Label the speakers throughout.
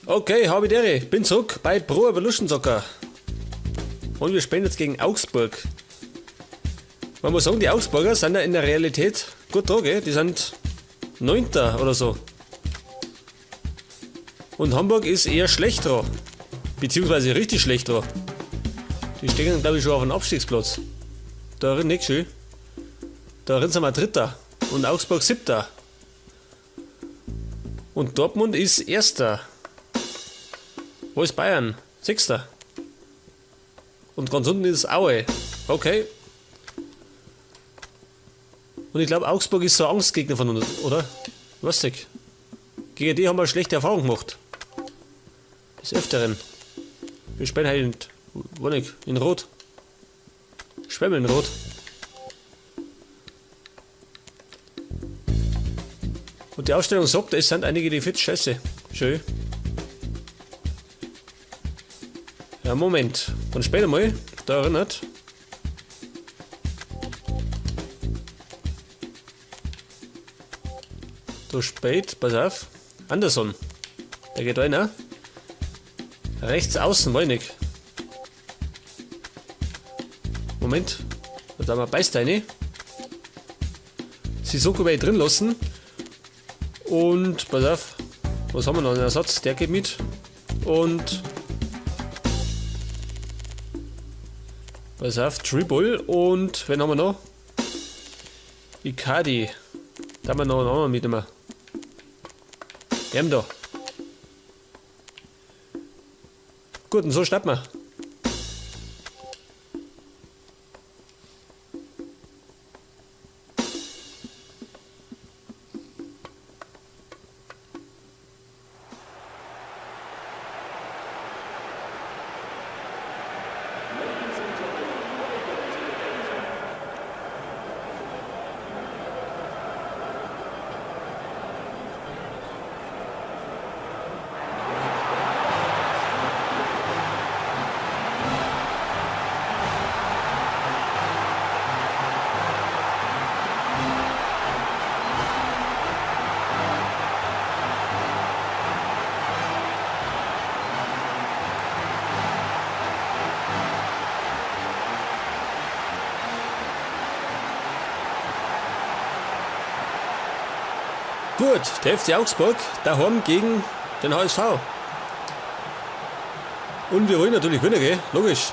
Speaker 1: Okay, habe die Ehre. Bin zurück bei Pro Evolution Soccer. Und wir spielen jetzt gegen Augsburg. Man muss sagen, die Augsburger sind ja in der Realität gut dran, gell? Die sind 9. oder so. Und Hamburg ist eher schlecht dran. Beziehungsweise richtig schlecht dran. Die stehen, glaub ich, schon auf dem Abstiegsplatz. Da drin nicht schön. Da drin sind wir 3. Und Augsburg 7. Und Dortmund ist 1. Wo ist Bayern? 6. Und ganz unten ist Aue. Okay. Und ich glaub, Augsburg ist so ein Angstgegner von uns, oder? Lustig. Gegen die haben wir schlechte Erfahrungen gemacht. Des Öfteren. Wir spielen halt in, wo nicht, in Rot. Spielen wir in Rot. Und die Aufstellung sagt, es sind einige, die fit scheiße. Schön. Ja, Moment. Dann später mal. Da erinnert. Da spät, pass auf. Anderson. Der geht rein, Rechts außen, meine ich. Moment. Da haben wir beißt eine. Sissoko werde ich drin lassen. Und, pass auf. Was haben wir noch? Einen Ersatz, der geht mit. Und pass auf, Tribble. Und wen haben wir noch? Icardi. Da haben wir noch einen anderen mitnehmen. Haben da. Gut, und so starten wir. Gut, der FC Augsburg daheim gegen den HSV. Und wir wollen natürlich gewinnen, gell? Logisch.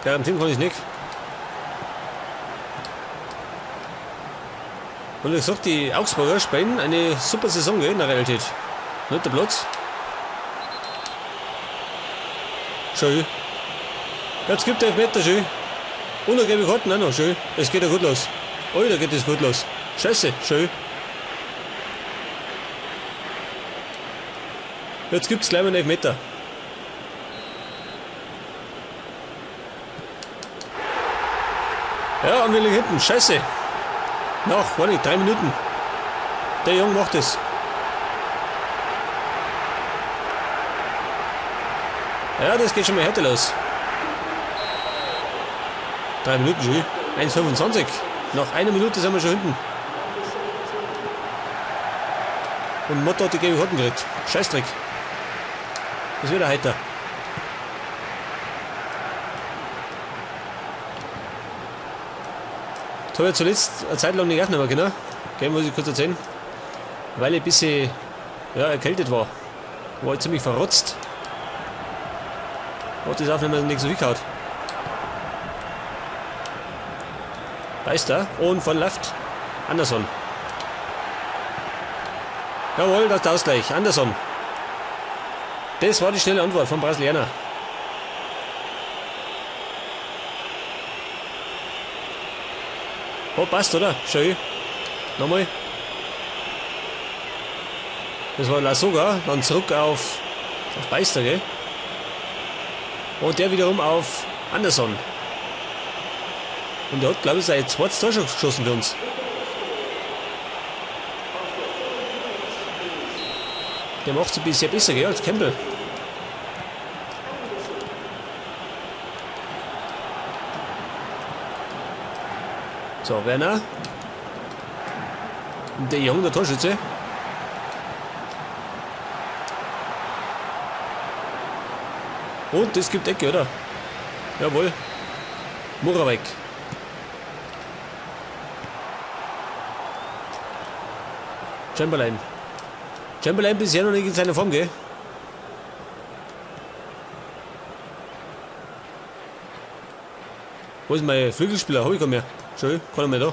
Speaker 1: Garantieren kann ich nicht. Und wie gesagt, die Augsburger spielen eine super Saison, gell, in der Realität. Nicht der Platz. Schön. Jetzt gibt der Elfmeter, schön. Und dann gebe ich Karten auch noch, schön. Es geht ja gut los. Alter, geht das gut los. Scheiße, schön. Jetzt gibt's gleich mal einen Elfmeter. Ja, und wir liegen hinten. Scheiße. Noch, warte, 3 Minuten. Der Junge macht es. Ja, das geht schon mal härter los. 3 Minuten schon. 1,25. Nach einer Minute sind wir schon hinten. Und Motta hat die gelbe Karten gekriegt. Scheißdreck. Das wird er heiter. Das habe ich zuletzt eine Zeit lang nicht aufnehmen können. Gell, muss ich kurz erzählen. Weil ich ein bisschen, ja, erkältet war. War ich ziemlich verrotzt. Hat das Aufnehmen nicht so hingehauen. Beister und von Left Anderson. Jawohl, das ist der Ausgleich. Anderson. Das war die schnelle Antwort vom Brasilianer. Oh, passt, oder? Schön. Nochmal. Das war Lasogga. Dann zurück auf Beister, gell? Und der wiederum auf Anderson. Und der hat, glaub ich, sein zweites Tor schon geschossen für uns. Der macht es bisher besser, gell, als Campbell. So, Werner. Und der Jung, der Torschütze. Und es gibt Ecke, oder? Jawohl. Moravec. Chamberlain. Chamberlain bisher noch nicht in seiner Form, gell? Wo ist mein Flügelspieler? Hab ich keinen mehr. Schön, keiner mehr da.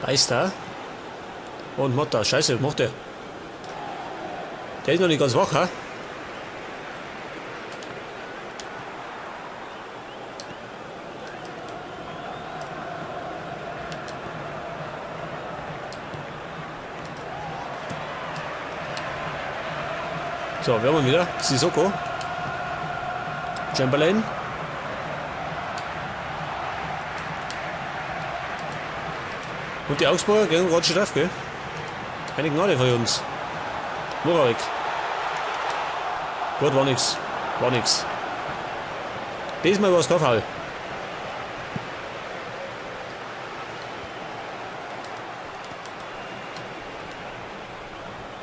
Speaker 1: Da ist er. Und Motta. Scheiße, was macht der? Der ist noch nicht ganz wach, ha? So, wir haben ihn wieder. Sissoko. Chamberlain. Und die Augsburger gehen gerade schon drauf, gell? Keine Gnade von uns. Moravec. Gut, war nix. War nix. Diesmal war es kein Foul.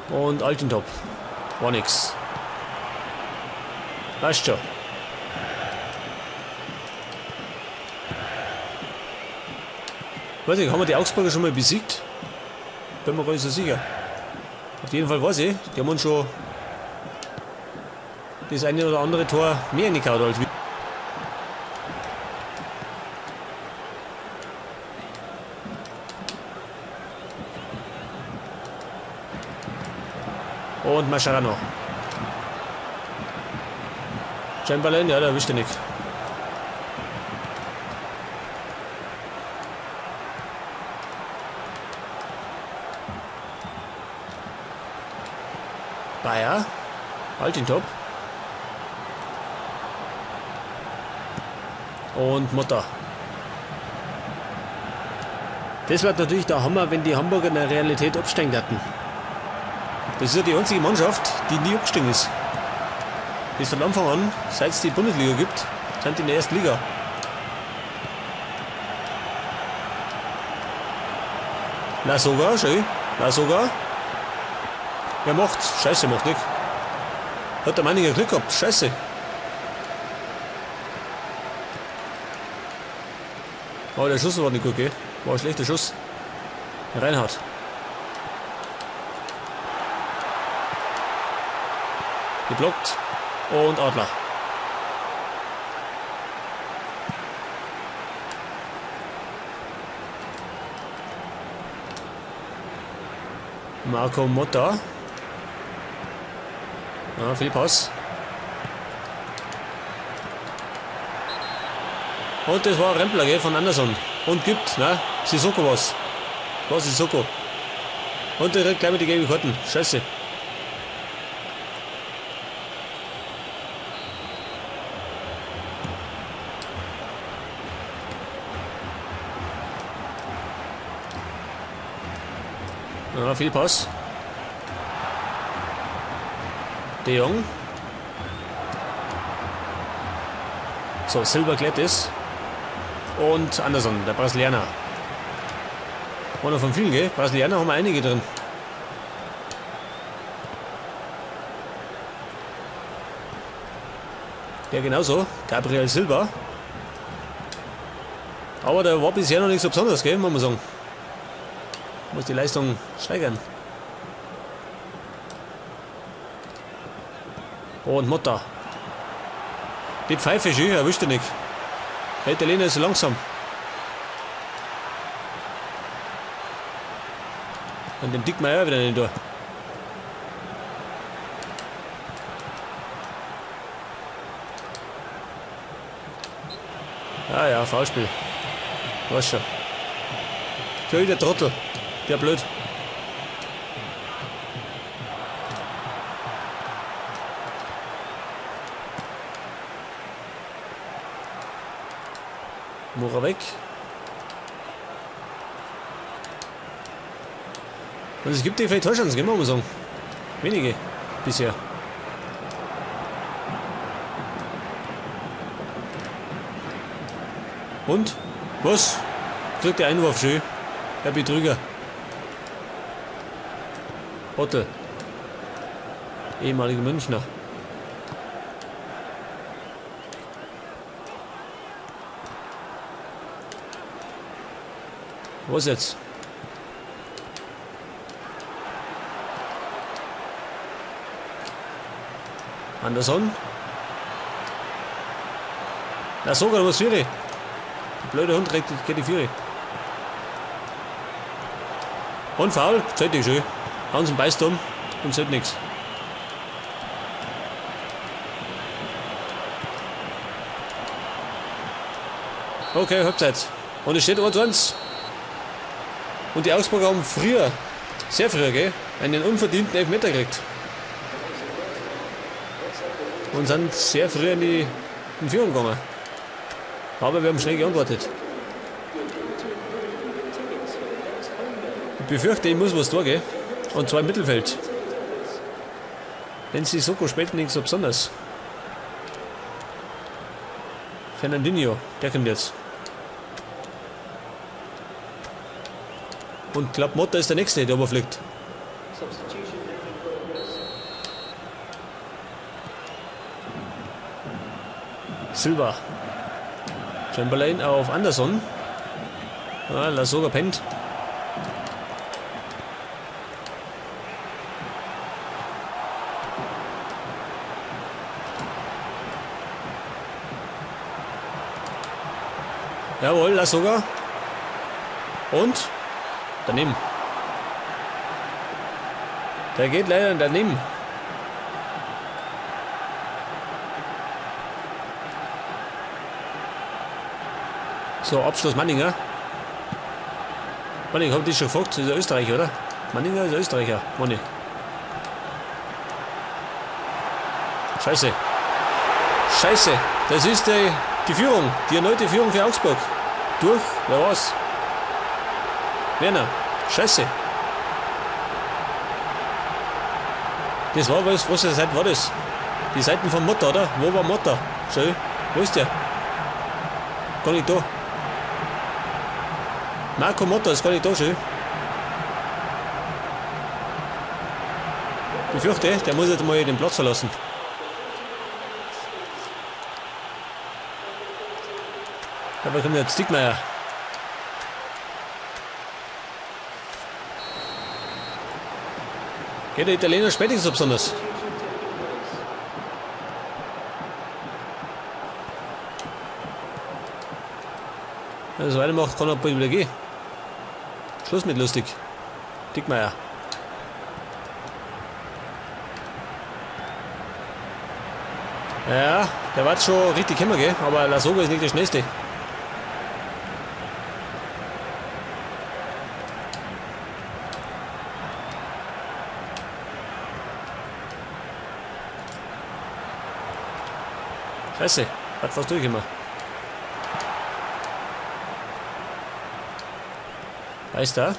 Speaker 1: Und Altintop. War nix. Passt schon. Weiß nicht, haben wir die Augsburger schon mal besiegt? Bin mir gar nicht so sicher. Auf jeden Fall weiß ich, die haben uns schon das eine oder andere Tor mehr reingehauen als wir. Und Mascherano. Chamberlain, ja, der erwischt er nicht. Bayer. Altintop. Und Motta. Das wird natürlich der Hammer, wenn die Hamburger in der Realität absteigen hätten. Das ist ja die einzige Mannschaft, die nie abgestiegen ist. Die ist von Anfang an, seit es die Bundesliga gibt, sind die in der ersten Liga. Na sogar, schön. Na sogar. Wer macht's? Scheiße, macht nicht. Hat der Meininger Glück gehabt. Scheiße. Aber der Schuss war nicht gut, gell? War ein schlechter Schuss. Reinhardt. Geblockt. Und Adler. Marco Motta. Ja, viel Pass. Und das war ein Rempler, gell, von Anderson. Und gibt, ne? Sissoko was. War Sissoko. Und der kriegt gleich mit die gelben Karten. Scheiße. Ja, viel Pass. De Jong. So, Silber klärt ist. Und Anderson, der Brasilianer. Einer von vielen, gell? Brasilianer haben wir einige drin. Der genauso, Gabriel Silva. Aber der war bisher noch nicht so besonders, gell, muss man sagen. Muss die Leistung steigern. Und Motta. Die Pfeife schön, erwischt er nicht. Der Italiener ist so langsam. Und dem Dickmeier wieder nicht da. Ah ja, Foulspiel. Weiß schon. Schon wieder Trottel. Der blöd. Moravec. Und es gibt die vielleicht Torchancen, gell, muss man sagen. Wenige bisher. Und? Was? Kriegt der Einwurf schön. Der Betrüger. Ottel. Ehemaliger Münchner. Was jetzt? Anderson. Na sogar was Führe. Der blöde Hund geht die Führe. Und faul, zählt nicht schön. Hansen beißt um und zählt nichts. Okay, Halbzeit. Und es steht 1-1. Und die Augsburger haben früher, sehr früher, gell, einen unverdienten Elfmeter gekriegt. Und sind sehr früh in die in Führung gegangen. Aber wir haben schnell geantwortet. Ich befürchte, ich muss was tun, gell? Und zwar im Mittelfeld. Denn Sissoko spielt nicht so besonders. Fernandinho, der kommt jetzt. Und glaub, Motta ist der Nächste, der überfliegt. Silva. Chamberlain auf Anderson. Ja, Lasogga pennt. Jawohl, Lasogga. Und daneben. Der geht leider daneben. So, Abschluss Manninger. Manninger, hab ich dich schon gefragt? Ist er Österreicher, oder? Manninger ist Österreicher. Manni. Scheiße. Scheiße. Das ist die Führung. Die erneute Führung für Augsburg. Durch, wer war's? Werner. Scheiße. Das war was, was für Seite war das? Die Seiten von Motta, oder? Wo war Motta? Schön. Wo ist der? Gar nicht da. Marco Motta ist gar nicht da, schön. Ich fürchte, der muss jetzt mal den Platz verlassen. Da kommt jetzt Diekmeier. Geht der Italiener spät nicht so besonders. Wenn er so weitermacht, kann er bald wieder gehen. Schluss mit lustig. Diekmeier. Ja, der war schon richtig immer, gell? Aber Lasogga ist nicht der schnellste. Scheiße, hat fast durchgemacht. Da ist er.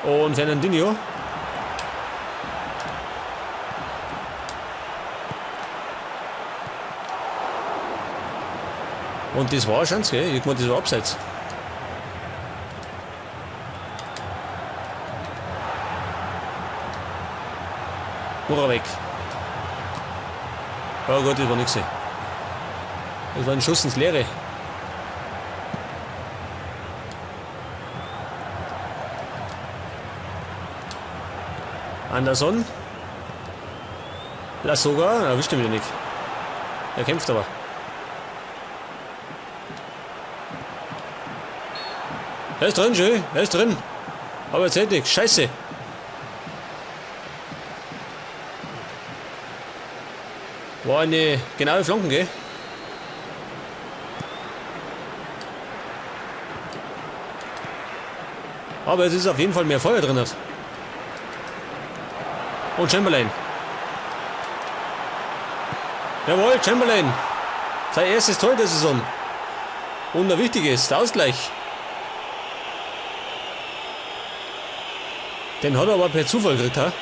Speaker 1: Und Fernandinho. Und das war schon, gell? Ich meine, das war abseits. Moravek. Oh Gott, das war nix. Das war ein Schuss ins Leere. Anderson. Lasogga, erwischt ihn wieder nicht. Er kämpft aber. Er ist drin, schön. Er ist drin. Aber er zählt nicht. Scheiße. War eine genaue Flanke, gell? Aber es ist auf jeden Fall mehr Feuer drin. Und Chamberlain. Jawohl, Chamberlain. Sein erstes Tor der Saison. Und ein wichtiges, der Ausgleich. Den hat er aber per Zufall gekriegt, ha?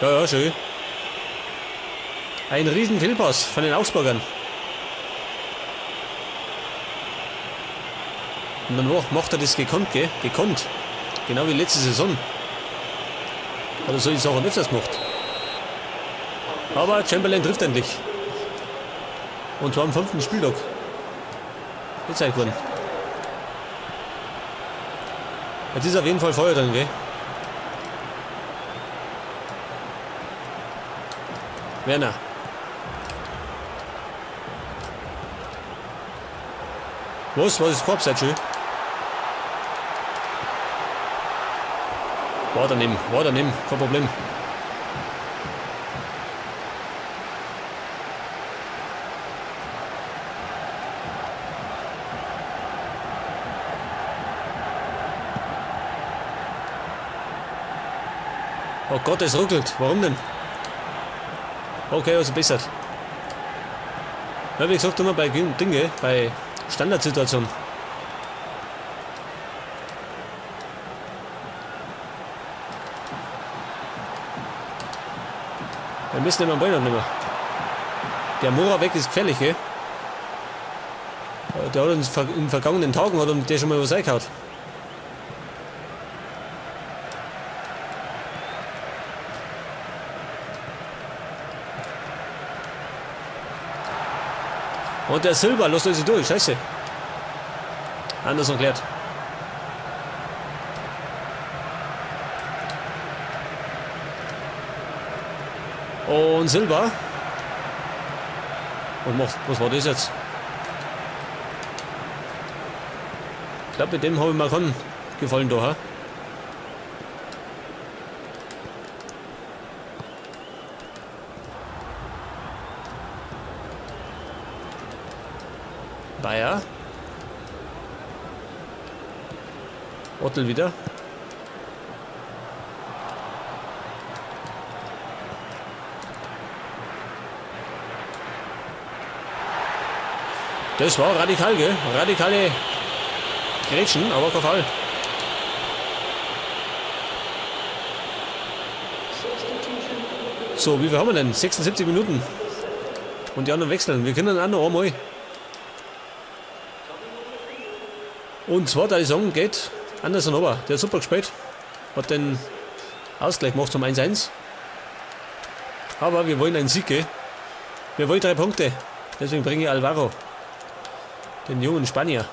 Speaker 1: Ja, ja, schön. Ein riesen Fehlpass von den Augsburgern. Und dann macht er das gekonnt, gell? Gekonnt. Genau wie letzte Saison. Hat er solche Sachen öfters gemacht. Aber Chamberlain trifft endlich. Und zwar am 5. Spieltag. Gezeigt worden. Jetzt ist auf jeden Fall Feuer drin, gell? Werner. Was? Was ist Korb? Seid schön. War daneben, war daneben, kein Problem. Oh Gott, es ruckelt. Warum denn? Okay, also besser. Ja, wie gesagt, immer bei Dinge, bei Standardsituation. Wir müssen immer den Ball noch nehmen. Der Moravec ist gefährlich, gell? Der hat uns in den vergangenen Tagen hat uns der schon mal was reingehauen. Und der Silber, lässt sich durch, scheiße. Anders erklärt. Und Silber. Und macht, was war das jetzt? Ich glaube, mit dem habe ich mir keinen gefallen da. Ha? Bayer. Ottel wieder. Das war radikal, gell? Radikale Grätschen, aber kein Fall. So, wie viel haben wir denn? 76 Minuten. Und die anderen wechseln. Wir können auch noch einmal. Und zwar, da ich sagen, geht Anderson aber. Der hat super gespielt. Hat den Ausgleich gemacht zum 1-1. Aber wir wollen einen Sieg, gell? Wir wollen 3 Punkte. Deswegen bringe ich Alvaro. Den jungen Spanier.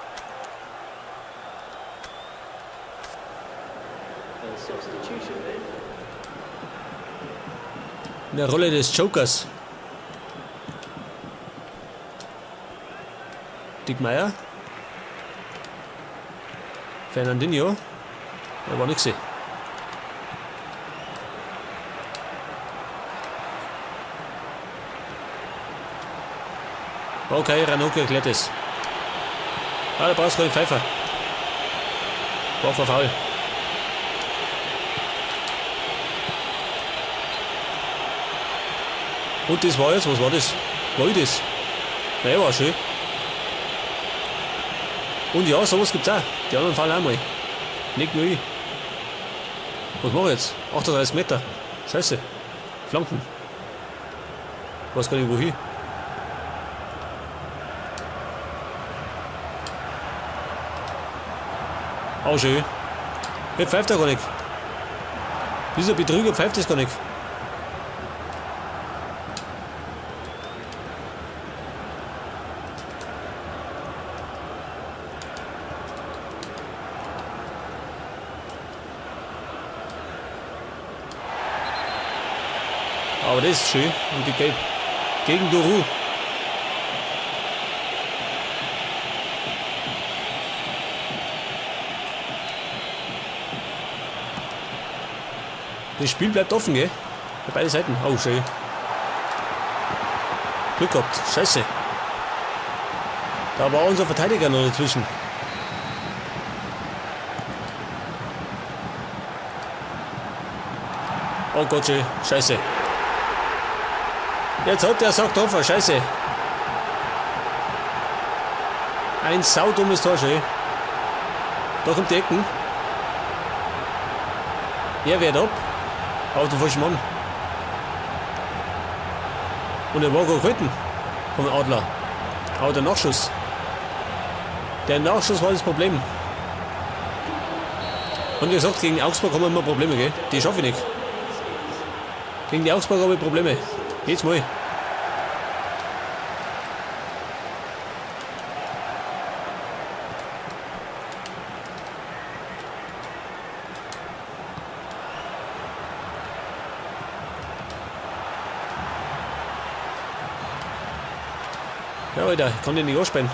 Speaker 1: In der Rolle des Jokers. Diekmeier. Fernandinho. Der war nix. Okay, Ranocchia erklärt es. Ah, da brauchst du keinen Pfeifer. War kein Foul. Und das war jetzt, was war das? War ich das? Naja, war schön. Und ja, sowas gibt's auch. Die anderen fallen auch mal. Nicht nur ich. Was mach ich jetzt? 38 Meter. Scheiße. Flanken. Weiß gar nicht, wohin. Auch schön. Der pfeift ja gar nicht. Dieser Betrüger pfeift das gar nicht. Aber das ist schön. Und die Gelb gegen Doru. Das Spiel bleibt offen, gell? Für beide Seiten. Oh, schön. Glück gehabt. Scheiße. Da war unser Verteidiger noch dazwischen. Oh Gott, schön. Scheiße. Jetzt hat der Sack getroffen. Scheiße. Ein saudummes Tor, schön. Da kommt die Ecken. Er wehrt ab. Auf den falschen Mann. Und er war gar gehalten vom Adler. Aber der Nachschuss. Der Nachschuss war das Problem. Und wie gesagt, gegen Augsburg haben wir immer Probleme, gell? Die schaffe ich nicht. Gegen die Augsburg habe ich Probleme. Jedes Mal. Ja, Alter, ich kann den nicht anspielen.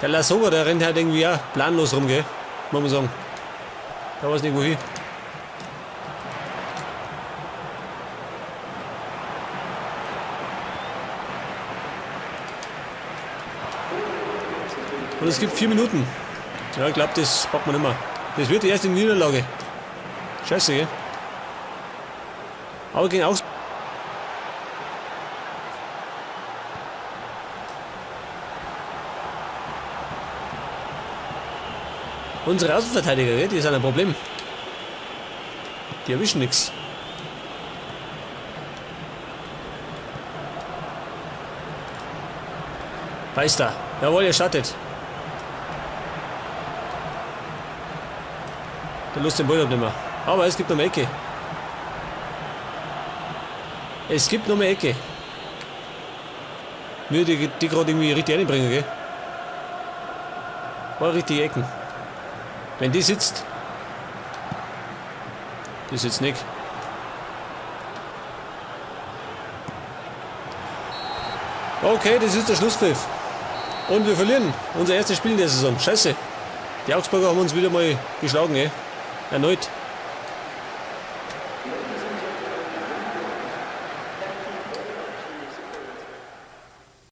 Speaker 1: Der Lasogga, der rennt halt irgendwie auch planlos rum, gell? Muss man sagen. Da weiß nicht wohin. Und es gibt 4 Minuten. Ja, ich glaub, das packt man nicht mehr. Das wird die erste Niederlage. Scheiße, gell? Aber gegen Augsburg. Unsere Außenverteidiger, gell? Die sind ein Problem. Die erwischen nix. Beister. Jawohl, ihr startet. Der Lust den Ball nicht mehr. Aber es gibt noch eine Ecke. Es gibt noch eine Ecke. Nur die gerade irgendwie richtig reinbringen, gell? War richtige Ecken. Wenn die sitzt. Die sitzt nicht. Okay, das ist der Schlusspfiff. Und wir verlieren unser erstes Spiel in der Saison. Scheiße. Die Augsburger haben uns wieder mal geschlagen, ey. Erneut.